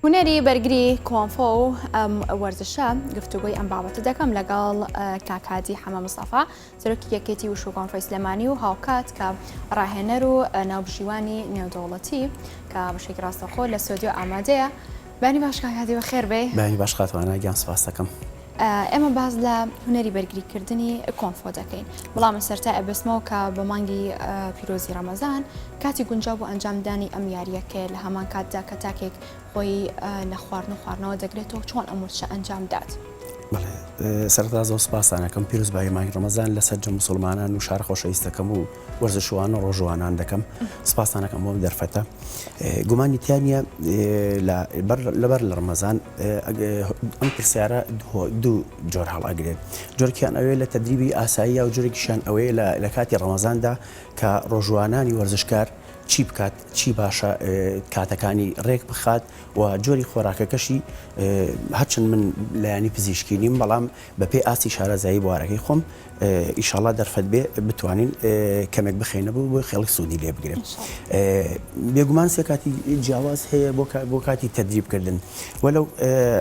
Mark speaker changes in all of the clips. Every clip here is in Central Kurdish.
Speaker 1: هونەری بەرگری کۆنفۆ و ئەم وەرزشە گفتوگۆی ئەم بابەتە دەکەم لەگەڵ کاک هادی حەمە مستەفا سەرۆکی یەکێتی وشو کۆنفۆی سلێمانی و هاوکات کە ڕاهێنەر و ناوبژیوانی نێودەوڵەتی کە بەشێکی ڕاستەوخۆ لە ستۆدیۆ ئامادەیە. بەیانی باش کاک هادی بەخێر بێی.
Speaker 2: بەیانی باش خاتوانە گیان سپاست دەکەم.
Speaker 1: ئێمە باس لە هونەری بەرگریکردنی کۆنفۆ دەکەین بەڵام سەرتا ئەبەستمەوە کە بە مانگی پیرۆزی ڕەمەزان کاتی گونجاو بۆ ئەنجامدانی ئەم یارییەکەیە لە هەمان کاتدا کە تاکێک خۆی لە خواردن و خواردنەوە دەگرێتەوە چۆن ئەم وەرزشە ئەنجام دات؟
Speaker 2: بەڵێ سەرەتا زۆر سپاستان ئەکەم پیرۆزبایی مانگی ڕەمەزان لە سەرجەم موسڵمانان و شارە خۆشەویستەکەم و وەرزشوان و ڕۆژوانان دەکەم سپاستان ئەکەم بۆ ئەم دەرفەتە گومانی تیا نییە لەبەر لە ڕەمەزان ئەم پرسیارە دوو جۆر هەڵئەگرێت جۆرکیان ئەوێ لە تەدریبی ئاساییە و جۆرێکیشیان ئەوەیە لە کاتی ڕەمەزاندا کە ڕۆژوانانی وەرزشکار چی بکات چی باشە کاتەکانی ڕێک بخات و جۆری خۆراکەکەشی هەرچەند من لایەنی پزیشکی نیم بەڵام بەپێی ئاستی شارەزایی بوارەکەی خۆم ئیشاڵا دەرفەت بێ بتوانین کەمێک بخەینە بۆ بۆی خێڵک سوودی لێ بگرێت. بێگومان سێ کاتی جیاواز هەیە بۆ کاتی تەدریبکردن وەلو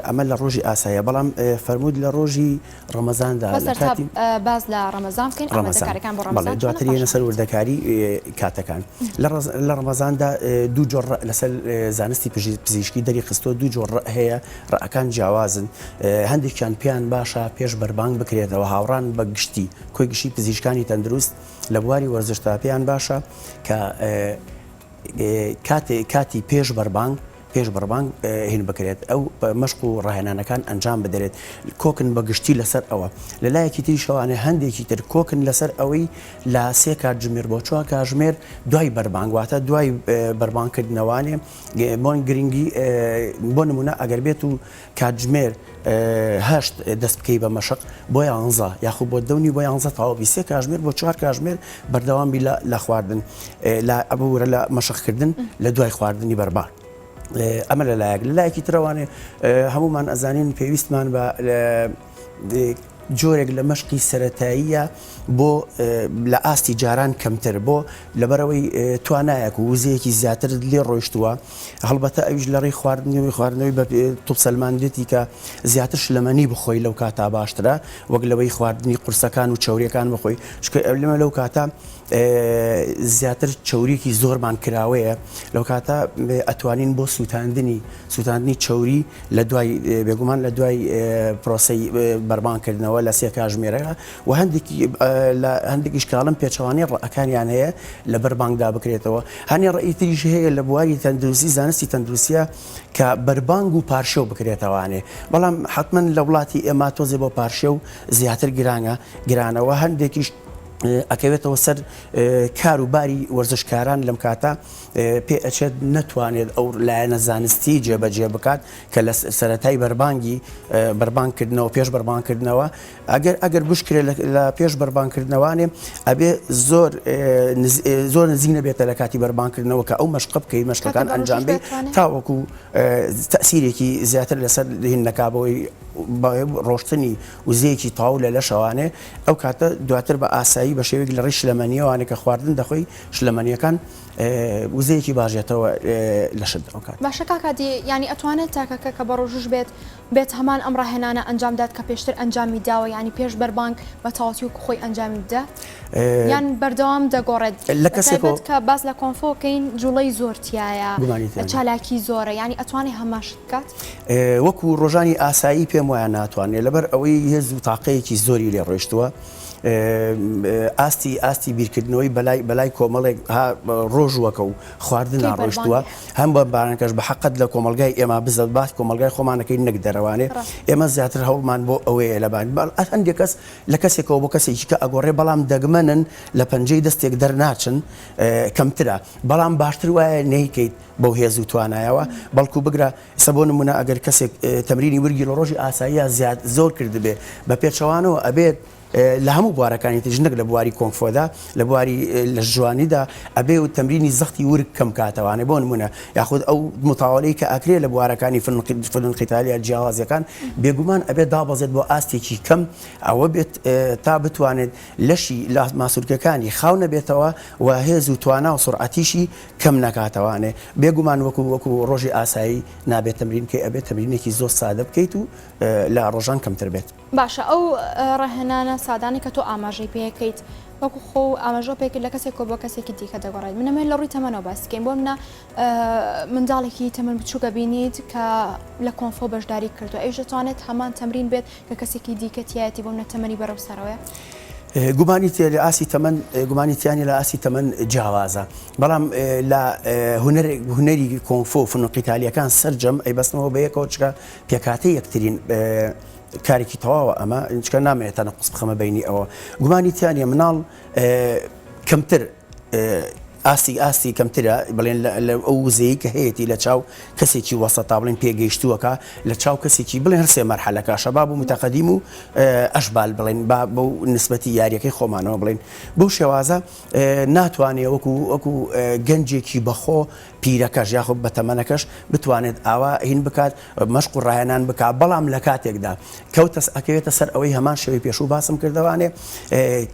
Speaker 2: ئەمە لە ڕۆژی ئاسایە بەڵام فەرموود لە ڕۆژی ڕەمەزاندا لە کاتی
Speaker 1: باس لە ڕەمەزان بکەین ئامادەکاریەکان بۆ ڕەمەزان
Speaker 2: دواتر یەنە سەر وردەکاری کاتەکان لە ڕەمەزاندا دوو جۆر لەسەر زانستی پزیشکی دەری خستووە دوو جۆر هەیە ڕەئەکان جیاوازن هەندێکیان پێیان باشە پێش بەربانگ بکرێتەوە هاوڕان بە گشتی کۆی گشتی پزیشکانی تەندروست لە بواری وەرزشدا پێیان باشە کە کاتێ کاتی پێش بەربانگ پێش بەربانگ هین بکرێت ئەو مەشق و ڕاهێنانەکان ئەنجام بدرێت کۆکن بە گشتی لەسەر ئەوە لە لایەکی تریشەوانێ هەندێکی تر کۆکن لەسەر ئەوەی لە سێ کاتژمێر بۆ چوار کاژمێر دوای بەربانگ واتە دوای بەربانگکردنەوانێ بۆن گرنگی بۆ نمونە ئەگەر بێت و کاتژمێر هەشت دەست بکەی بە مەشق بۆ یانزە یاخود بۆ دەونی بۆ یانزە تەواو بی سێ کاژمێر بۆ چوار کاژمێر بەردەوام بی لە خواردن لە ببورە لە مەشقکردن لە دوای خواردنی بەربار. ئەمە لە لایەک لە لایەکی ترەوانێ هەمومان ئەزانین پێویستمان بە جۆرێک لە مەشقی سەرەتاییە بۆ لە ئاستی جاران کەمتر بۆ لەبەرئەوەی توانایەک و وزەیەکی زیاترت لێ ڕۆیشتووە هەڵبەتە ئەویش لە ڕێی خواردنەوەی خواردنەوەی بە تۆپ سەلماندێتی کە زیاتر شلەمەنی بخۆی لەو کاتا باشترە وەک لەوەی خواردنی قورسەکان و چەوریەکان بخۆی چونکە لەمە لەو کاتە زیاتر چەوریەکی زۆرمان کراوەیە لەو کاتە ئەتوانین بۆ سووتاندنی سووتاندنی چەوری لە دوای بێگومان لە دوای پرۆسەی بەربانگ کردنەوە لە سێ کاژمێرەکە و هەندێکی لە هەندێکیش کاڵم پێچەوانەی ڕەئەکانیان هەیە لە بەربانگدا بکرێتەوە هەنێ ڕەئی تریش هەیە لە بواری تەندروستی زانستی تەندروستیە کە بەربانگ و پارشێو بکرێتەوانێ بەڵام حتمما لە وڵاتی ئێمە تۆزێ بۆ پارشێو زیاتر گرانە گرانەوە هەندێکیش ئەکەوێتەوە سەر کار و باری وەرزشکاران لەم کاتە پێ ئەچێت نەتوانێت ئەو لایەنە زانستی جێبەجێ بکات کە لە سەرەتای بەربانگی بەربانگ کردنەوە پێش بەربانگ کردنەوە ئەگەر ئەگەر بشکرێت لە پێش بەربانگ کردنەوانێ ئەبێ زۆر زۆر نزیک نەبێتە لە کاتی بەربانگ کردنەوە کە ئەو مەشقە بکەی مەشقەکان ئەنجام بێت تاوەکو تەسیرێکی زیاتر لەسەر هین نەکا بەوەی ڕۆشتنی وزەیەکی تەواو لە لەشەوانێ ئەو کاتە دواتر بە ئاسایی بە شێوەیەک لە ڕێی شلەمەنیەوانێ کە خواردن دەخۆی شلەمەنیەکان وزەیەکی باش دێتەوە لەشت ئەو کاتە.
Speaker 1: باشە کاک هادی یانی ئەتوانێت تاکەکە کە بەڕۆژوش بێت بێت هەمان ئەم ڕاهێنانە ئەنجام دات کە پێشتر ئەنجامی داوە یانی پێش بەربانگ بە تەواوەتی وەکو خۆی ئەنجامی بدە یان بەردەوام دەگۆڕێت
Speaker 2: لە کەسێکەوە
Speaker 1: بەتایبەت کە باس لە کۆنفۆ کەین جوڵەی زۆر تیایە
Speaker 2: گومانی تیا نیە.
Speaker 1: چالاکی زۆرە یانی ئەتوانێ هەمان شت بکات؟
Speaker 2: وەکو ڕۆژانی ئاسایی پێم وایە ناتوانێت لەبەر ئەوەی هێز و تاقەیەکی زۆری لێ ڕۆیشتووە ئاستی ئاستی بیرکردنەوەی بەلای بەلای کۆمەڵێک ڕۆژوەکە و خواردنا ڕۆیشتووە هەم بە بارانکەش بە حەقت لە کۆمەلگای ئێمە بزەت باس کۆمەلگای خۆمانەکەی نەک دەرەوانێ ئێمە زیاتر هەوڵمان بۆ ئەوەیە لەبان هەندێک کەس لە کەسێکەوە بۆ کەسێکی کە ئەگۆڕێ بەڵام دەگمەنن لە پەنجەی دەستێک دەرناچن کەمترە بەڵام باشتر وایە نیکەیت بەو هێز و توانایەوە بەڵکو بگرە ئێستا بۆ نمونە ئەگەر کەسێک تەمرینی ورگی لە ڕۆژی ئاساییە زیاد زۆر کردبێ بە پێچەوانەوە ئەبێت. لە هەموو بوارەکانی تریش نەک لە بواری کۆنگفۆدا لە بواری لەشجوانیدا ئەبێ و تەمرینی زەختی ورگ کەم کاتەوانێ بۆ نمونە یاخود ئەو متاوەلەی کە ئەکرێ لە بوارەکانی فنون قیتالیە جیاوازەکان بێگومان ئەبێ دابەزێت بۆ ئاستێکی کەم ئەوە بێت تا بتوانێت لەشی لە ماسولکەکانی خاو نەبێتەوە و هێز و توانا و سورعەتیشی کەم نەکاتەوانێ بێگومان وەکو وەکو ڕۆژی ئاسایی نابێت تەمرین بکەی ئەبێت تەمرینێکی زۆر سادە بکەیت و لە ڕۆژان کەمتر بێت.
Speaker 1: باشە ئەو ڕاهێنانە سادانەی کە تۆ ئاماژەی پێکەیت وەکو خۆ ئاماژە پێکرد لە کەسێکەوە بۆ کەسێکی دیکە دەگۆڕێت من ئەمەوێت لە ڕووی تەمەنەوە باس بکەین بۆ منە منداڵێکی تەمەن بچووکە بینیت کە لە کۆنفۆ بەشداری کردو ئەویش دەتوانێت هەمان تەمرین بێت کە کەسێکی دیکە تایەتی بۆ منە تەمەنی بەرەو سەرەوەیە.
Speaker 2: گومانی تێ لە ئاستی تەمەن گومانی تیانی لە ئاستی تەمەن جیاوازە بەڵام لە هونەر هونەری کۆنفۆ و فنون قیتالیەکان سەرجەم ئەیبەستنەوە بە یەکەوە چکە پێکهاتەی یەکترین کارێکی تەواوە ئەمە چکە نامەوێت تەنەقوس بخەمە بینی ئەوە گومانی تیانە مناڵ کەمتر ئاستی ئاستی کەمترە بڵێن لە ئەو وزەیە کە هەیەی لە چاو کەسێکی وەسەتا بڵێن پێگەیشتووەکە لە چاو کەسێکی بڵێن هەرسێ مەرحەلەکە شەباب و متەقەدیم و ئەشبال بڵێن با بەو نسبەتی یاریەکەی خۆمانەوە بڵێن بەو شێوازە ناتوانێ وەکو وەکو گەنجێکی بەخۆ پیرەکەش یاخود بەتەمەنەکەش بتوانێت ئاوا هین بکات مەشق و ڕاهێنان بکات بەڵام لە کاتێکدا کەوتەس ئەکەوێتە سەر ئەوەی هەمان شێوەی پێشوو باسم کردەوانێ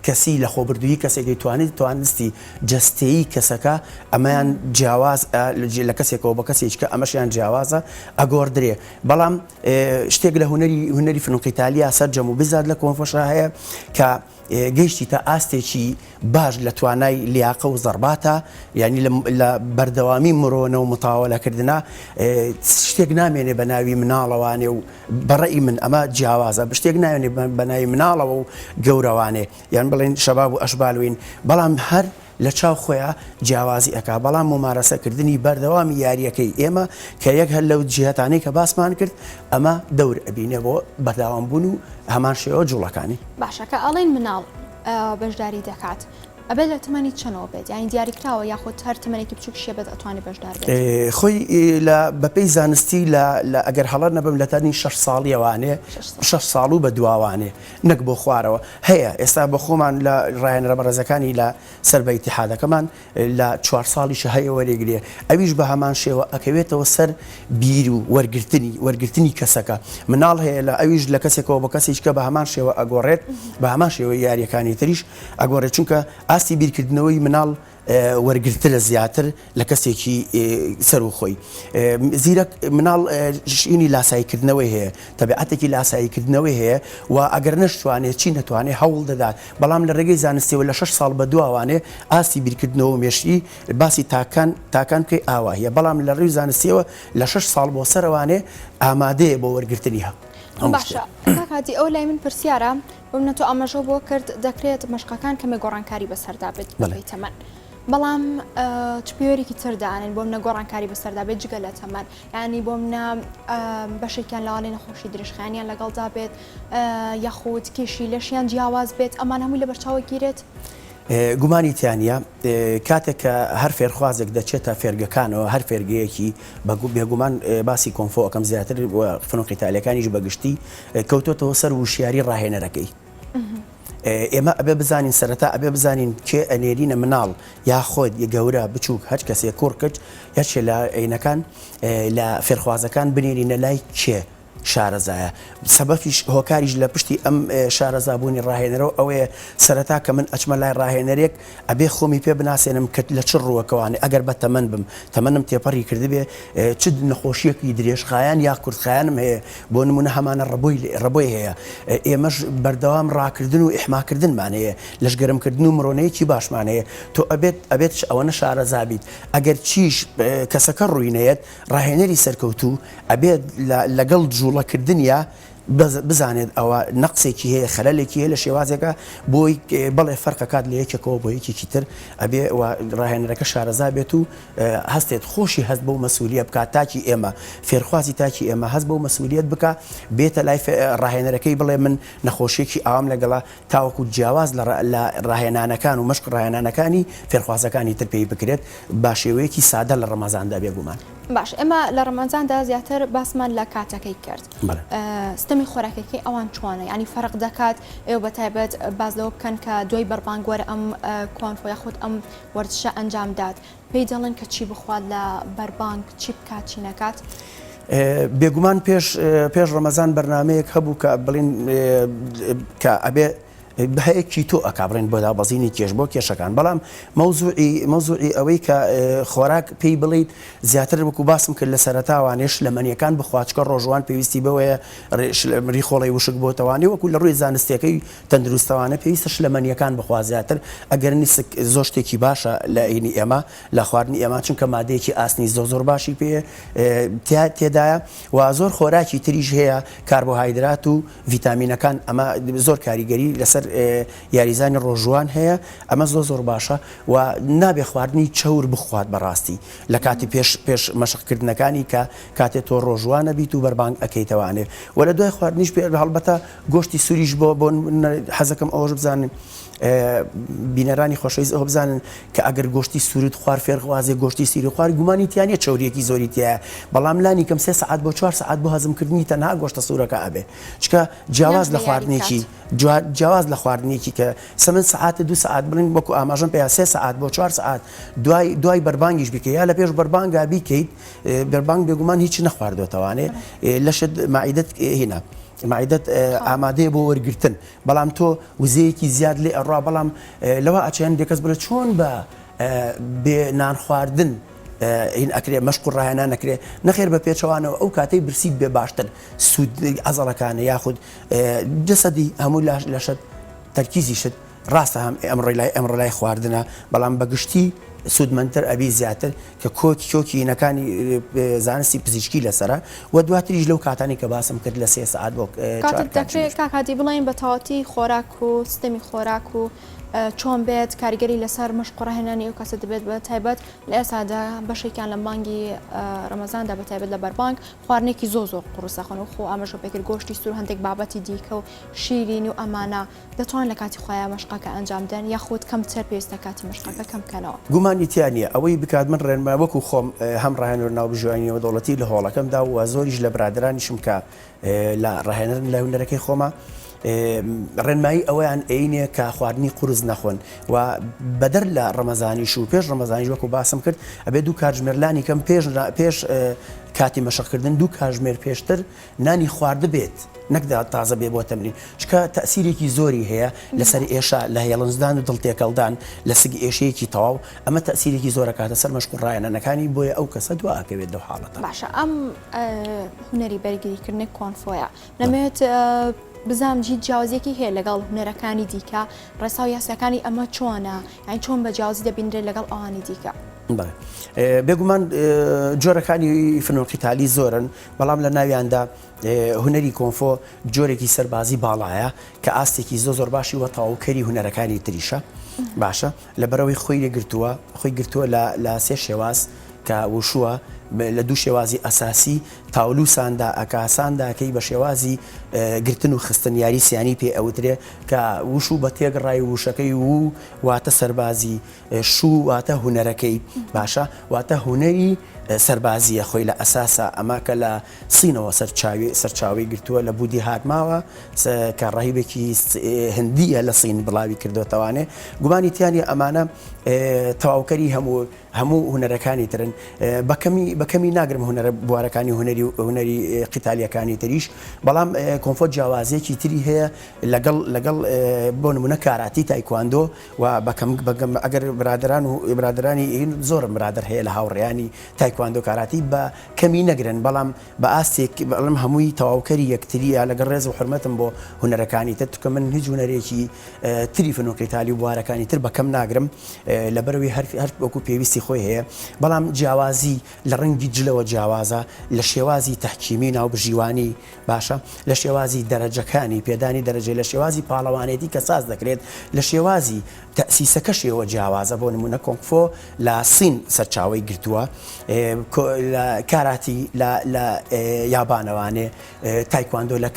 Speaker 2: کەسی لە خۆبردووی کەسێکی توانێت توانستی جەستەیی کەسەکە ئەمەیان جیاواز لە کەسێکەوە بە کەسێککە ئەمەشیان جیاوازە ئەگۆڕدرێ بەڵام شتێک لە هونەری هونەری فنون قیتالیا سەرجەم و بزات لە کۆنفۆشا هەیە کە گەیشتیتە ئاستێکی باش لە توانای لیاقە و زەڕباتە یانی لە بەردەوامی مرۆنە و متاوەلەکردنا شتێک نامێنێ بە ناوی مناڵەوانێ و بەڕێی من ئەمە جیاوازە شتێک ناوێنێ بە ناوی مناڵەوە و گەورەوانێ یان بڵێن شەباب و ئەشبالوین بەڵام هەر لە چاو خۆیا جیاوازی ئەکا بەڵام مومارەسە کردنی بەردەوامی یاریەکەی ئێمە کە یەک هەر لەو جیهەتانەی کە باسمان کرد ئەمە دەور ئەبینێ بۆ بەرداوام بوون و هەمان شێوە جوڵەکانی.
Speaker 1: باشە کە ئەڵێن مناڵ بەشداری دەکات ئەبێت لە تەمەنی چەنەوە بێت یانی دیاری کراوە یاخود هەر تەمەنێکی بچووکیشە بێت ئەتوانێت بەشدار بێت؟
Speaker 2: خۆی لە بەپێی زانستی لە لە ئەگەر هەڵە نەبم لە تەنی شەش ساڵیەوانێ شەش ساڵ و بە دواوانێ نەک بۆ خوارەوە هەیە ئێستا بۆ خۆمان لە ڕاهێنەرە بەڕێزەکانی لە سەر بە ئیتیحادەکەمان لە چوار ساڵیشە هەیە وەرێگرێ ئەویش بە هەمان شێوە ئەکەوێتەوە سەر بیر و وەرگرتنی وەرگرتنی کەسەکە مناڵ هەیە لە ئەویش لە کەسێکەوە بۆ کەسێکە بە هەمان شێوە ئەگۆڕێت بە هەمان شێوەی یاریەکانی تریش ئەگۆڕێت چونکە ئاستی بیرکردنەوەی مناڵ وەرگرترە زیاتر لە کەسێکی سەروو خۆی. زیرەک مناڵ شینی لاساییکردنەوەی هەیە، تەبیعەتێکی لاساییکردنەوەی هەیە و ئەگەر نەشتوانێ چی نەتوانێ هەوڵ دەدات، بەڵام لە ڕێگەی زانستیەوە لە شەش ساڵ بەدواوانێ ئاستی بیرکردنەوە و مێشکی باسی تاکان تاکان بکەی ئاواهیە، بەڵام لە ڕووی زانستیەوە لە شەش ساڵ بۆ سەرەوانێ ئامادەیە بۆ وەرگرتنی هەموو
Speaker 1: شتێک. باشە کاک هادی ئەوە لای من پرسیارە، بۆ منە تۆ ئاماژەو بۆ کرد دەکرێت مەشقەکان کەمێک گۆڕانکاری بەسەردا بێت بەپێی تەمەن. بەڵام چ پێوەرێکی تر دانێن بۆ منە گۆڕانکاری بەسەردا بێت جگە لە تەمەن یعنی بۆ منە بەشێکیان لەوانەیە نەخۆشی درێژخایەنیان لەگەڵدا بێت یاخود کێشی لەشیان جیاواز بێت ئەمان هەمووی لەبەرچاوە گیرێت؟
Speaker 2: گومانی تیا نییە کاتێک کە هەر فێرخوازێک دەچێتە فێرگەکانەوە هەر فێرگەیەکی بێگومان باسی کۆنفۆ ئەکەم زیاتر فنون قیتالیەکانیش بەگشتی کەوتۆتەوە سەر وشیاری ڕاهێنەرەکەی. ئێمە ئەبێ بزانین سەرەتا ئەبێ بزانین کێ ئەنێرینە مناڵ یا خۆت گەورە بچووک هەر کەسێ کوڕ کچ یەکێ لە عینەکان لە فێرخوازەکان بنێرینە لای کێ شارەزایە سەبەفیش هۆکاریش لە پشتی ئەم شارەزابوونی ڕاهێنەرەوە ئەوەیە سەرەتا کە من ئەچمە لای ڕاهێنەرێک ئەبێ خۆمی پێ بناسێنم کە لە چ ڕووەکەوانێ ئەگەر بە تەمەن بم تەمەنم تێپەڕی کردبێ چ نەخۆشیەکی درێژخایەن یا کورتخایەنم هەیە بۆ نمونە هەمانە ڕەبۆی ڕەبۆی هەیە ئێمەش بەردەوام ڕاکردن و ئیحماکردنمان هەیە لەشگەرمکردن و مرۆنەیەکی باشمان هەیە تۆ ئەبێت ئەبێت ئەوەنە شارەزا بیت ئەگەر چیش کەسەکە ڕووی نەیەت ڕاهێنەری سەرکەوتوو ئەبێت لەگەڵ جوڵەکردنیا بزانێت ئەوە نەقسێکی هەیە خەلەلێکی هەیە لە شێوازێکە بۆی بەڵێ فەرقەکات لە یەکێکەوە بۆ یەکێکی تر ئەبێ و ڕاهێنەرەکە شارەزا بێت و هەستێت خۆشی هەست بەو مەسولیە بکات تاکی ئێمە فێرخوازی تاکی ئێمە هەست بەو مەسولیەت بکا بێتە لای ڕاهێنەرەکەی بڵێ من نەخۆشیەکی ئاوام لەگەڵە تاوەکو جیاواز لە ڕاهێنانەکان و مەشق ڕاهێنانەکانی فێرخوازەکانی تر پێی بکرێت بە شێوەیەکی سادە لە ڕەمەزاندا بێگومان.
Speaker 1: باش ئێمە لە ڕەمەزاندا زیاتر باسمان لە کاتەکەی کرد ستەمی خۆراکەکەی ئەوان چۆنە ینی فەرق دەکات ئێوە بە تایبەت باز لەوە بکەن کە دوای بەربانگ وەرە ئەم کۆنفۆ یاخود ئەم وەرزشە ئەنجام دات پێی دەڵێن کە چی بخوات لە بەربانگ چی بکات چی نەکات؟
Speaker 2: بێگومان پێش پێش ڕەمەزان بەرنمەیەک هەبوو کە بڵین کە ئەبێ هەیە کیتۆ ئەکا بڵێن بۆ دابەزینی کێش بۆ کێشەکان بەڵام مەوزوعی مەوزوعی ئەوەی کە خۆراک پێی بڵیت زیاتر وەکو باسم کرد لە سەرەتاوانێ شلەمەنیەکان بخواچکە ڕۆژوان پێویستی بەوەیە ڕیخۆڵەی وشک بۆتەوانێ وەکو لە ڕووی زانستیەکەی تەندروستەوانە پێویستە شلەمەنیەکان بخوا زیاتر ئەگەر نیسک زۆر شتێکی باشە لە ئینی ئێمە لە خواردنی ئێمە چونکە مادەیەکی ئاسنی زۆر زۆر باشی پێ تێدایە و زۆر خۆراکی تریش هەیە کاربۆهایدرات و ڤیتامینەکان ئەمە زۆر کاریگەری لەسەر یاریزانی ڕۆژووان هەیە ئەمە زۆر زۆر باشە و نابێ خواردنی چەور بخوات بەڕاستی لە کاتی پێش پێش مەشقکردنەکانی کە کاتێ تۆ ڕۆژوانە بیت و بەربانگ ئەکەیتەوانێ و لە دوای خواردنیش پێ هەڵبەتە گۆشتی سووریش بۆ بۆ حەزەکەم ئەوەش بزانن بینەرانی خۆشەویست ئەوە بزانن کە ئەگەر گۆشتی سوورت خوار فێرخوازێ گۆشتی سیری خوار گومانی تیا نیە چەوریەکی زۆری تایە بەڵام لانی کەم سێ سەعات بۆ چوار سەعات بۆ هەزمکردنی تەنها گۆشتە سوورەکە ئەبێ چکە جیاواز لە خواردنێکی جیاواز لە خواردنێکی کە سەمن سەعات دو سەعات بڵین وەکو ئاماژەم پێیا سێ سەعات بۆ چوار سەعات دوای دوای بەربانگیش بکەی یا لە پێش بەربانگا بیکەیت بەربانگ بێگومان هیچ نەخواردۆتەوانێ لەشت مەعیدەت هینا مەعیدەت ئامادەیە بۆ وەرگرتن بەڵام تۆ وزەیەکی زیاد لێ ئەڕوا بەڵام لەوە ئەچێ هەندێک کەس بڵێ چۆن بە بێ نان خواردن هین ئەکرێ مەشق و ڕاهێنان ئەکرێ نەخێر بە پێچەوانەوە ئەو کاتەی برسیت بێ باشتر سوود عەزەڵەکانە یاخود جەسەدی هەموو لاش لەشت تەرکیزیشت ڕاستە هەم ئەمڕۆی لای ئەمڕۆ لای خواردنە بەڵام بە گشتی سوودمەندتر ئەبی زیاتر کە کۆکی کۆکی ینەکانی زانستی پزیشکی لەسەرە و دواتریش لەو کاتانی کە باسم کرد لە سێ سەعات بۆ چوار
Speaker 1: کاتێک دەکرێت
Speaker 2: کاتژمێر.
Speaker 1: کاک هادی بڵێین بە تەواوەتی خۆراک و سیستەمی خۆراک و چۆن بێت کاریگەری لەسەر مەشق و ڕاهێنانی ئەو کەسە دەبێت بە تایبەت لە ئێستادا بەشێکیان لە مانگی ڕەمەزاندا بە تایبەت لە بەربانگ خواردنێکی زۆر زۆر قوڕس دەخۆن و خۆ ئاماژە پێکرد گۆشتی سوور هەندێک بابەتی دیکە و شیرینی و ئەمانە دەتوانن لە کاتی خۆیان مەشقەکە ئەنجام بدەن یاخود کەمتر پێویستە کاتی مەشقەکە کەم بکەنەوە؟
Speaker 2: گومانی تیا نییە ئەوەی بکات من ڕێنما وەکو خۆم هەم ڕاهێنەر ناوبژیوانی نێودەوڵەتی لە هۆڵەکەمدا و زۆریش لە برادەرانیشم کە لە ڕاهێنەرن لە هونەرەکەی خۆما ڕێنمایی ئەوەیان ئەینێ کە خواردنی قورس نەخۆن و بەدەر لە ڕەمەزانیش و پێش ڕەمەزانیش وەکو باسم کرد ئەبێ دوو کاتژمێر لانی کەم پێش پێش کاتی مەشقکردن دوو کاژمێر پێشتر نانی خواردبێت نەک تازە بێ بۆ تەمرین چکە تەسیرێکی زۆری هەیە لەسەر ئێشە لە هێڵنجدان و دڵ تێکەڵدان لە سگ ئێشەیەکی تەواو ئەمە تەسیرێکی زۆر ئەکاتە سەر مەشق و ڕاهێنانەکانی بۆیە ئەو کەسە دوا ئەکەوێت لەو حاڵەتە.
Speaker 1: باشە ئەم هونەری بەرگریکردنی کۆنفۆیە نەمەوێت بزانم هیچ جیاوازیەکی هەیە لەگەڵ هونەرەکانی دیکە ڕێسا و یاساکانی ئەمە چۆنە یان چۆن بە جیاوازی دەبینرێت لەگەڵ ئەوانی دیکە؟
Speaker 2: بەڵێ بێگومان جۆرەکانی فنون قیتالی زۆرن بەڵام لە ناویاندا هونەری کۆنفۆ جۆرێکی سەربازی باڵایە کە ئاستێکی زۆ زۆر باشی وە تەواوکەری هونەرەکانی تریشە باشە لەبەرئەوەی خۆی لێ گرتووە خۆی گرتووە لە لە سێ شێواز کە وشووە لە دوو شێوازی ئەساسی تاولو ساندا ئەکا سانداکەی بە شێوازی گرتن و خستن یاری سیانی پێ ئەوترێ کە وشوو بە تێکڕای وشەکەی و واتە سەربازی شوو واتە هونەرەکەی باشە واتە هونەری سەربازیە خۆی لە ئەساسا ئەمە کە لە سینەوە سەرچاوی سەرچاوەی گرتووە لە بودی هاتماوە کە ڕەهیبێکی هندیە لە سین بڵاوی کردوتەوانێ گومانی تیانە ئەمانە تەواوکەری هەموو هەموو هونەرەکانی ترن بەکەمی بەکەمی ناگرم هونەرە بوارەکانی هونەری هونەری قیتالیەکانی تریش بەڵام کۆنفۆ جیاوازیەکی تری هەیە لەگەڵ لەگەڵ بۆ نمونە کاراتی تایکواندۆ و بەکەم بەگەم ئەگەر برادەران و برادەرانی هین زۆرم برادەر هەیە لە هاوڕێیانی تایکواندۆ کاراتی بە کەمی نەگرن بەڵام بە ئاستێک بەڵم هەمووی تەواوکەری یەکتریە لەگەڵ ڕێز و حورمەتم بۆ هونەرەکانی تر چونکە من هیچ هونەرێکی تری فنون قیتالی و بوارەکانی تر بە کەم ناگرم لەبەرەوەی هەر هەر وەکو پێویستی خۆی هەیە بەڵام جیاوازی لە ڕەنگی جلەوە جیاوازە لە شێوە. شێوازی تەحکیمی ناوبژیوانی باشە لە شێوازی دەرەجەکانی پێدانی دەرەجەی لە شێوازی پاڵەوانێتی کە ساز دەکرێت لە شێوازی تەئسیسەکەشیەوە جیاوازە بۆ نمونە کۆنگفۆ لە سین سەرچاوەی گرتووە لە کاراتی لە لە یابانەوانێ تایکواندۆ لە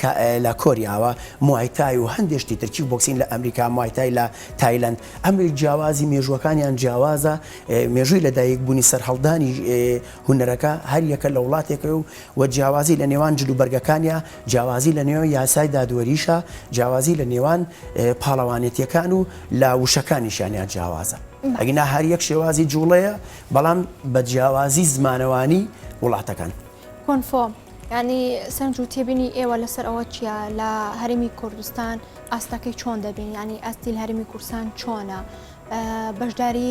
Speaker 2: لە کۆریاوە موایتای و هەندێک شتی تر کیک بۆکسین لە ئەمریکا موایتای لە تایلەند ئەم جیاوازی مێژووەکانیان جیاوازە مێژووی لەدایک بوونی سەرهەڵدانی هونەرەکە هەر یەکە لە وڵاتێکە و و جیاوازی لە نێوان جلوبەرگەکانیا، جیاوازی لە نێوان یاسای دادوەریشا، جیاوازی لە نێوان پاڵەوانێتیەکان و لە وشەکانیشیانیا جیاوازە. ئەگینا هەر یەک شێوازی جوڵەیە بەڵام بە جیاوازی زمانەوانی وڵاتەکان.
Speaker 1: کۆنفۆ، یانی سەرنج و تێبینی ئێوە لەسەر ئەوە چیە لە هەرێمی کوردستان ئاستەکەی چۆن دەبین یانی ئاستی لە هەرێمی کوردستان چۆنە؟ بەشداری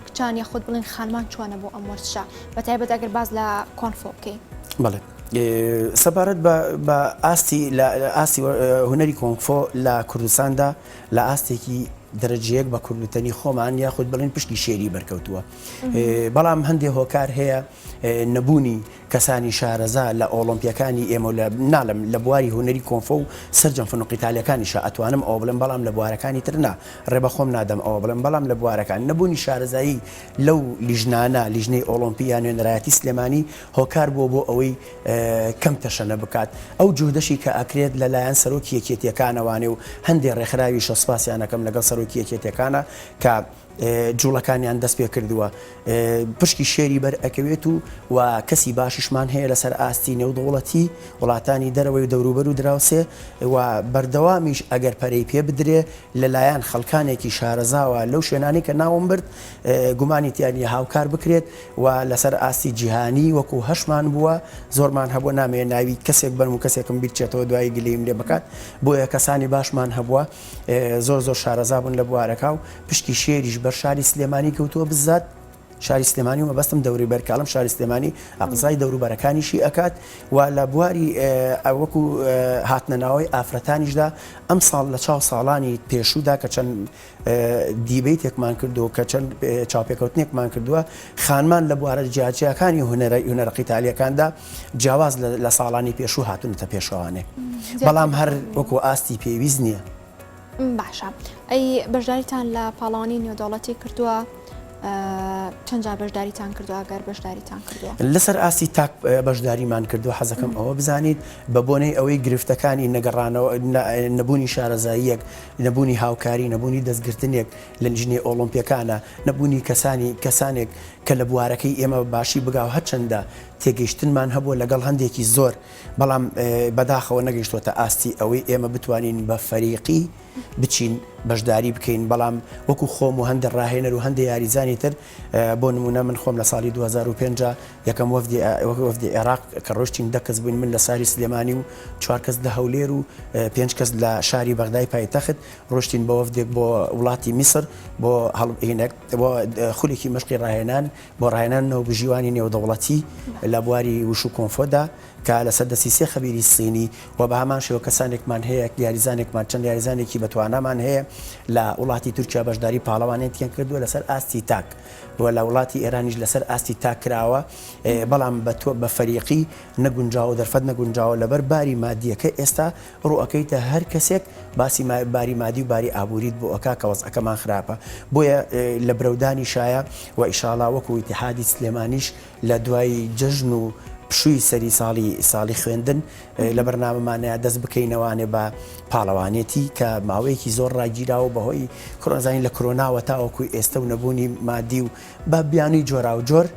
Speaker 1: کچان یاخود بڵێن خانمان چۆنە بۆ ئەم وەرزشە بە تایبەت ئەگەر باس لە کۆنفۆ بکەین؟
Speaker 2: بەڵێ سەبارەت بە ئاستی لە ئاستی هونەری کۆنگفۆ لە کوردستاندا لە ئاستێکی دەرەجەیەک بە کوردوتەنی خۆمان یاخود بڵێن پشتی شێری بەرکەوتووە بەڵام هەندێک هۆکار هەیە نەبوونی کەسانی شارەزا لە ئۆڵۆمپیەکانی ئێمە و لە ناڵێم لە بواری هونەری کۆنفۆ و سەرجەم فنون قیتالیەکانیشا ئەتوانم ئەوە بڵێم بەڵام لە بوارەکانی تر نا ڕێ بە خۆم نادەم ئەوە بڵێم بەڵام لە بوارەکان نەبوونی شارەزایی لەو لیژنانە لیژنەی ئۆڵۆمپی یا نوێنەرایەتی سلێمانی هۆکار بووە بۆ ئەوەی کەم تەشەنە بکات ئەو جوهدەشی کە ئەکرێت لە لایەن سەرۆکی یەکێتیەکانەوانێ و هەندێ ڕێکخراویشە سپاسیان ئەکەم لەگەڵ سەرۆکی یەکێتیەکانە کە جوڵەکانیان دەست پێ کردووە پشکی شێری بەر ئەکەوێت و و کەسی باشیشمان هەیە لەسەر ئاستی نێودەوڵەتی وڵاتانی دەرەوەی و دەوروبەر و دراوسێ و بەردەوامیش ئەگەر پەرەی پێ بدرێ لەلایەن خەڵکانێکی شارەزاوە لەو شوێنانی کە ناوم برد گومانی تیا نییە هاوکار بکرێت و لەسەر ئاستی جیهانی وەکو هەشمان بووە زۆرمان هەبووە نامەوێت ناوی کەسێک بەرم و کەسێکم بیرچێتەوە دوایی گلەییم لێ بکات بۆیە کەسانی باشمان هەبووە زۆر زۆر شارەزا بوون لە بوارەکە و پشکی شێریش بەر شاری سلێمانی کەوتووە بزات شاری سلێمانی و مەبەستم دەوری بەرکاڵم شاری سلێمانی ئەقزای دەوروبەرەکانیشی ئەکات و لە بواری وەکو هاتنە ناوەی ئافرەتانیشدا ئەم ساڵ لە چاو ساڵانی پێشوودا کە چەند دیبەیتێکمان کردو کە چەند چاوپێکەوتنێکمان کردووە خانمان لە بوارە جیاجیاکانی هونەرە هونەرە قیتالیەکاندا جیاواز لە ساڵانی پێشوو هاتوونەتە پێشەوانێ بەڵام هەر وەکو ئاستی پێویست نییە.
Speaker 1: باشە ئەی بەشداریتان لە پاڵەوانی نێودەوڵەتی کردووە چەند جار بەشداریتان کردووە ئەگەر بەشداریتان کردووە؟
Speaker 2: لەسەر ئاستی تاک بەشداریمان کردووە حەزەکەم ئەوە بزانیت بە بۆنەی ئەوەی گرفتەکانی نەگەڕانەوە نەبوونی شارەزاییەک نەبوونی هاوکاری نەبوونی دەستگرتنێک لە لیژنەی ئۆڵۆمپیەکانە نەبوونی کەسانی کەسانێک کە لە بوارەکەی ئێمە باشی بگا و هەرچەندە تێگەیشتنمان هەبووە لەگەڵ هەندێکی زۆر بەڵام بەداخەوە نەگەیشتۆتە ئاستی ئەوەی ئێمە بتوانین بە فەریقی بچین بەشداری بکەین بەڵام وەکو خۆم و هەندێک ڕاهێنەر و هەندێک یاریزانی تر بۆ نمونە من خۆم لە ساڵی 2005 یەکەم وەفدی وەفدی عێراق کە ڕۆشتین دە کەس بووین من لە ساری سلێمانی و چوار کەس لە هەولێر و پێنج کەس لە شاری بەغدای پایتەخت ڕۆشتین بە وەفدێک بۆ وڵاتی میسر بۆ هەڵبینێک بۆ خولێکی مەشقی ڕاهێنان بۆ ڕاهێنان ناوبژیوانی نێودەوڵەتی لە بواری وشو کۆنفۆدا کە لەسەر دەستی سێ خەبیری سینی و بە هەمان شێوە کەسانێکمان هەیە یاریزانێکمان چەند یاریزانێکی بەتوانامان هەیە لە وڵاتی تورکیا بەشداری پاڵەوانێتیان کردووە لەسەر ئاستی تاک و لە وڵاتی ئێرانیش لەسەر ئاستی تاک کراوە بەڵام بە تۆ بە فەریقی نەگونجاوە دەرفەت نەگونجاوە لەبەر باری مادیەکە ئێستا ڕوو ئەکەیتە هەر کەسێک باسی باری مادی و باری ئابووریت بۆ ئەکا کە وەزعەکەمان خراپە بۆیە لە برەودانیشایە و ئیشاڵا وەکو ئیتیحادی سلێمانیش لە دوای جەژن و پشووی سەری ساڵی ساڵی خوێندن لە بەرنامەمانەیە دەست بکەینەوانێ بە پاڵەوانێتی کە ماوەیەکی زۆر ڕاگیراوە بەهۆی کرۆنزانین لە کرۆناوە تاوەکو ئێستە و نەبوونی مادی و بە بیانووی جۆراوجۆر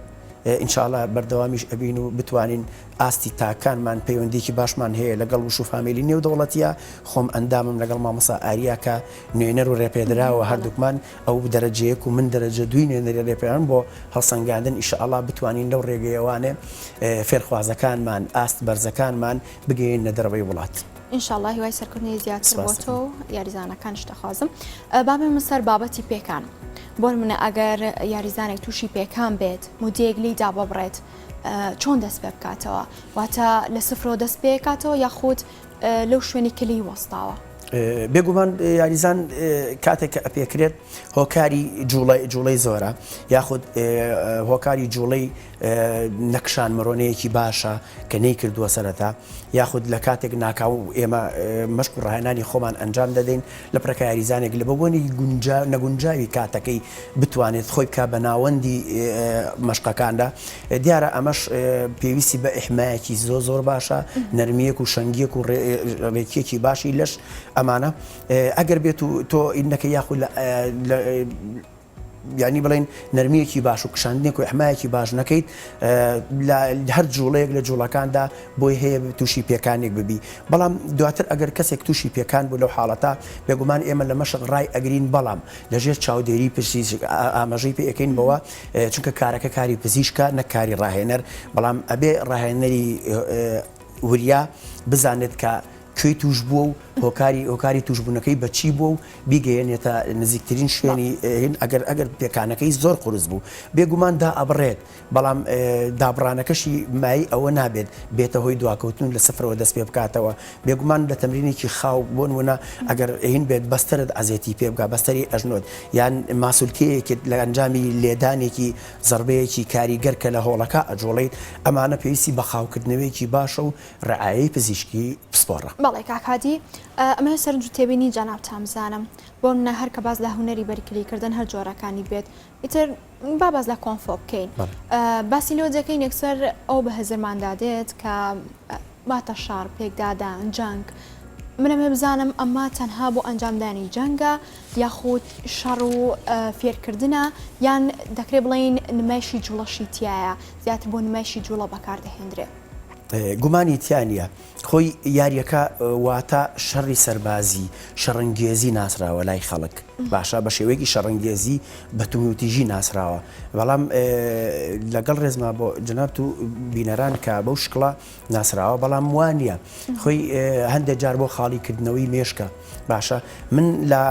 Speaker 2: ئینشاڵا بەردەوامیش ئەبین و بتوانین ئاستی تاکانمان پەیوەندیەکی باشمان هەیە لەگەڵ وشو فامیلی نێودەوڵەتیە خۆم ئەندامم لەگەڵ مامۆستا ئاریا کە نوێنەر و رێپێدراوە هەردووکمان ئەو دەرەجە یەک و من دەرەجە دووی نوێنەری رێپێدراون بۆ هەڵسەنگاندن ئیشەئەڵا بتوانین لەو رێگەیەوانێ فێرخوازەکانمان ئاست بەرزەکانمان بگەیەننە دەرەوەی وڵات.
Speaker 1: ان شاء اللە هیوای سەرکەوتنی زیاتر بۆ تۆ و یاریزانەکانیش دەخوازم. با بێمە سەر بابەتی پێکان. بۆ نمونە ئەگەر یاریزانێک تووشی پێکان بێت مودەیەک لێی داببڕێت چۆن دەست پێ بکاتەوە؟ واتە لە سفرەوە دەست پێکاتەوە یاخود لەو شوێنی کە لێی وەستاوە؟
Speaker 2: بێگومان یاریزان کاتێک کە ئەپێکرێت هۆکاری جوڵەی جوڵەی زۆرە یاخود هۆکاری جوڵەی نەکشان مرۆنەیەکی باشە کە نەیکردووە سەرەتا یاخود لە کاتێک ناکاو ئێمە مەشق و ڕاهێنانی خۆمان ئەنجام دەدەین لە پرەکە یاریزانێک لە بەبوونی گونجا نەگونجاوی کاتەکەی بتوانێت خۆی بکا بە ناوەندی مەشقەکاندا دیارە ئەمەش پێویستی بە ئیحمایەکی زۆر زۆر باشە نەرمیەک و شەنگیەک و ڕێکیەکی باشی لەش ئەمانە ئەگەر بێت و تۆ ئینەکە یاخود لە یانی بڵێن نەرمیەکی باش و کشاندنێک و ئەحمایەکی باش نەکەیت لە هەر جوڵەیەک لە جوڵەکاندا بۆی هەیە تووشی پێکانێک ببی بەڵام دواتر ئەگەر کەسێک تووشی پێکان بوو لەو حاڵەتە بێگومان ئێمە لە مەشق ڕای ئەگرین بەڵام لەژێر چاودێری پزیشک ئاماژەی پێ ئەکەین بەوە چونکە کارەکە کاری پزیشکە نەک کاری ڕاهێنەر بەڵام ئەبێ ڕاهێنەری وریا بزانێت کە کوێی توش بووە و هۆکاری هۆکاری توشبوونەکەی بە چی بووە و بیگەیەنێتە نزیکترین شوێنی ئەگەر ئەگەر پێکانەکەی زۆر قورس بوو بێگومان دا ئەبڕێت بەڵام دابڕانەکەشی مایەی ئەوە نابێت بێتە هۆی دواکەوتن و لە سفرەوە دەست پێ بکاتەوە. بێگومان لە تەمرینێکی خاو بۆ نموونە ئەگەر هین بێت بەستەرت عەزێتی پێ بگا، بەستەری ئەژنۆت یان ماسولکەیەکت لە ئەنجامی لێدانێکی زەڕبەیەکی کاریگەر کە لە هۆڵەکە ئەجوڵێیت، ئەمانە پێویستی بە خاوکردنەوەیەکی باشە و ڕعایەی پزیشکی پسپۆڕە.
Speaker 1: بەڵێ کاک هادی ئەمەوێ سەرنج و تێبینی جەنابتان بزانم بۆ نمونە هەر کە باس لە هونەری بەرگری کردن هەر جۆرەکانی بێت ئیتر با باس لە کۆنفۆ بکەین باسی لەوە دەکەین یەکسەر ئەو بە هزرماندا دێت کە واتە شەڕ پێکدادان جەنگ منەمێ بزانم ئەمە تەنها بۆ ئەنجامدانی جەنگە یاخود شەڕ و فێرکردنە یان دەکرێت بڵین نمایشی جوڵەشی تایە زیاتر بۆ نمایشی جوڵە بەکاردەهێندرێ.
Speaker 2: گومانی تیا نییە خۆی یاریەکە واتە شەڕی سەربازی شەڕنگێزی ناسراوە لای خەڵک باشە بە شێوەیەکی شەڕنگێزی بە توندوتیژی ناسراوە بەڵام لەگەڵ ڕێزما بۆ جەنابت و بینەران کە بەو شکڵە ناسراوە بەڵام وانە خۆی هەندێک جار بۆ خاڵی کردنەوەی مێشکە باشە من لە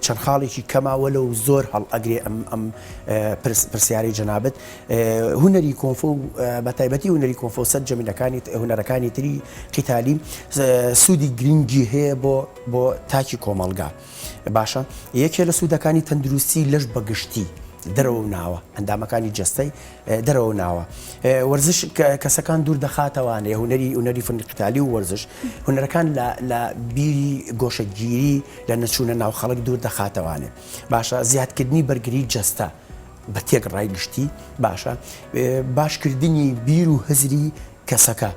Speaker 2: چەند خاڵێکی کەماوە لەو زۆر هەڵ ئەگرێ ئەم ئەم پرسیاری جەنابت هونەری کۆنفۆ بە تایبەتی هونەری کۆنفۆ سەر جەمینەکانی هونەرەکانی تری قیتالی سوودی گرنگی هەیە بۆ بۆ تاکی کۆمەڵگا باشە یەکێ لە سوودەکانی تەندروستی لەش بەگشتی دەرەوە و ناوە ئەندامەکانی جەستەی دەرەوە و ناوە وەرزش کەسەکان دوور دەخاتەوانێ هونەری هونەری فنی قتالی و وەرزش هونەرەکان لە بیری گۆشەگیری لە نەچوونە ناو خەڵک دوور دەخاتەوانێ باشە زیادکردنی بەرگری جەستە بە تێک ڕای گشتی باشە باشکردنی بیر و هزری کەسەکە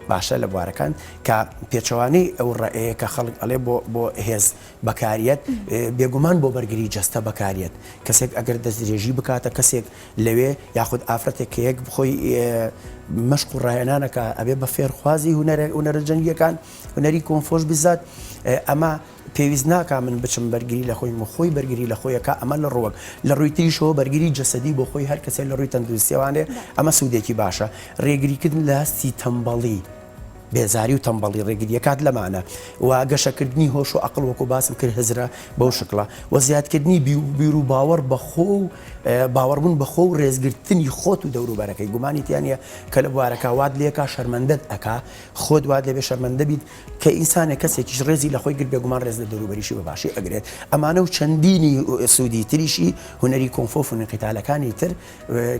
Speaker 2: باشە لە بوارەکان کە پێچەوانەی ئەو ڕەئەیە کە خەڵک ئەڵێ بۆ بۆ هێز بەکاریەت بێگومان بۆ بەرگری جەستە بەکاریەت کەسێک ئەگەر دەستدرێژی بکاتە کەسێک لەوێ یاخود ئافرەتێک کە یەک خۆی مەشق و ڕاهێنانەکە ئەبێ بە فێرخوازی هونەرە هونەرە جەنگیەکان هونەری کۆنفۆش بزات ئەمە پێویست ناکا من بچم بەرگری لە خۆیم و خۆی بەرگری لە خۆی ئەکا ئەمە لە ڕووەک لە ڕووی تریشەوە بەرگری جەسەدی بۆ خۆی هەر کەسێ لە ڕووی تەندروستیەوانێ ئەمە سوودێکی باشە ڕێگریکردن لە هەستی تەمبەڵی بێزاری و تەمبەڵی ڕێگریەکات لەمانە و گەشەکردنی هۆش و عقل وەکو باسم کرد هزرە بەو شکڵە و زیادکردنی بیر و باوەڕ بە خۆ و باوەڕبوون بە خۆ و ڕێزگرتنی خۆت و دەوروبەرەکەی گومانی تیا نییە کە لە بوارەکە وات لێکا شەرمەندەت ئەکا خۆت وات لێبێ شەرمەندە بیت کە ئینسانێک کەسێکیش ڕێزی لە خۆی گرت بێگومان ڕێز لە دەوروبەریشی بە باشی ئەگرێت ئەمانە و چەندینی سوودی تریشی هونەری کۆنفۆ و فنون قیتالەکانی تر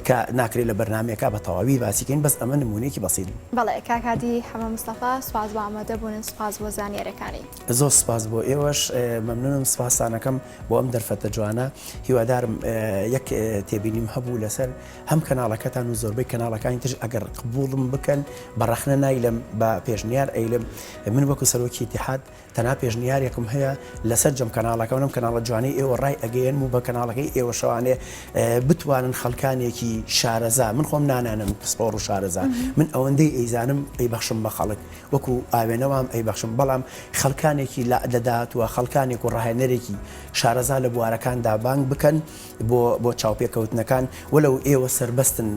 Speaker 2: کە ناکرێت لە بەرنامەیەکا بە تەواوی باسی کەین بەس ئەمە نموونەیەکی بەسیت بوو.
Speaker 1: بەڵێ کاک هادی حەمە مستەفا سوپاس بۆ ئامادە بوونت سوپاس بۆ زانیاریەکانی.
Speaker 2: زۆر سوپاس بۆ ئێوەش مەمنونم سوپاستان ئەکەم بۆ ئەم دەرفەتە جوانە هیوادارم یەک تێبینیم هەبوو لەسەر هەم کەناڵەکەتان و زۆربەی کەناڵەکانی ترش ئەگەر قبوڵم بکەن بە ڕەخنە نایلم بە پێشنیار ئەیلم من وەکو سەرۆکی ئیتیحاد تەنها پێشنیارێکم هەیە لەسەر جەم کەناڵەکە لەم کەناڵە جوانەی ئێوە ڕای ئەگەیەنم و بە کەناڵەکەی ئێوە شەوانێ بتوانن خەڵکانێکی شارەزا من خۆم نانانم پسپۆڕ و شارەزا من ئەوەندەی ئەیزانم ئەیبەخشم بە خەڵک وەکو ئاوێنەوام ئەیبەخشم بەڵام خەڵکانێکی لە داهاتووە خەڵکانێک و ڕاهێنەرێکی شارەزا لە بوارەکاندا بانگ بکەن بۆ بۆ چاوپێکەوتنەکان وەلەو ئێوە سەربەستن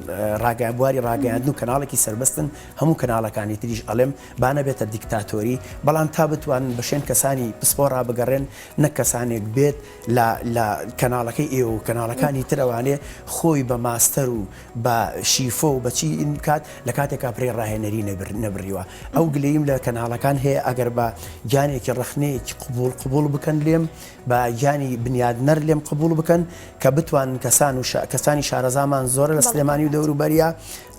Speaker 2: ڕاگە بواری ڕاگەیاندن و کەناڵێکی سەربەستن هەموو کەناڵەکانی تریش ئەڵێم با نەبێتە دیکتاتۆری بەڵام تا بتوانن بە شوێن کەسانی پسپۆڕا بگەڕێن نەک کەسانێک بێت لە لە کەناڵەکەی ئێوە و کەناڵەکانی ترەوانێ خۆی بە ماستەر و بە شیفۆ و بە چی بکات لە کاتێکا پرێ ڕاهێنەری نەبڕیوە. ئەو گلەییم لە کەناڵەکان هەیە ئەگەر بە گیانێکی ڕەخنەیەکی قبوڵ قبوڵ بکەن لێم بە گیانی بنیادنەر لێم قبوڵ بکەن کە بتوانن کەسان و کەسانی شارەزامان زۆرە لە سلێمانی و دەوروبەریا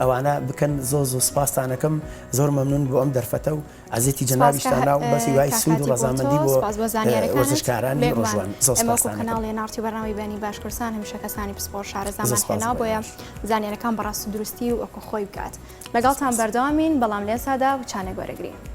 Speaker 2: ئەوانە بکەن زۆر زۆر سپاستانەکەم زۆر مەمنون بۆ ئەم دەرفەتە و ئەزێتی جەنابیشتان و بەس هیوای سوود و ڕەزامەندی بۆ وەرزشکارانی ڕۆژوان زۆر سپاستان
Speaker 1: ئەکەم. کەناڵی ناڕتی بەرنامەی بەیانی باش کوردستان هەمیشە کەسانی پسپۆڕ شارەزامان هێنا بۆیە زانیاریەکان بە ڕاست و دروستی و وەکو خۆی بگات. لەگەڵتان بەردەوامین بەڵام لێسادا وچانێک وەرەگرین.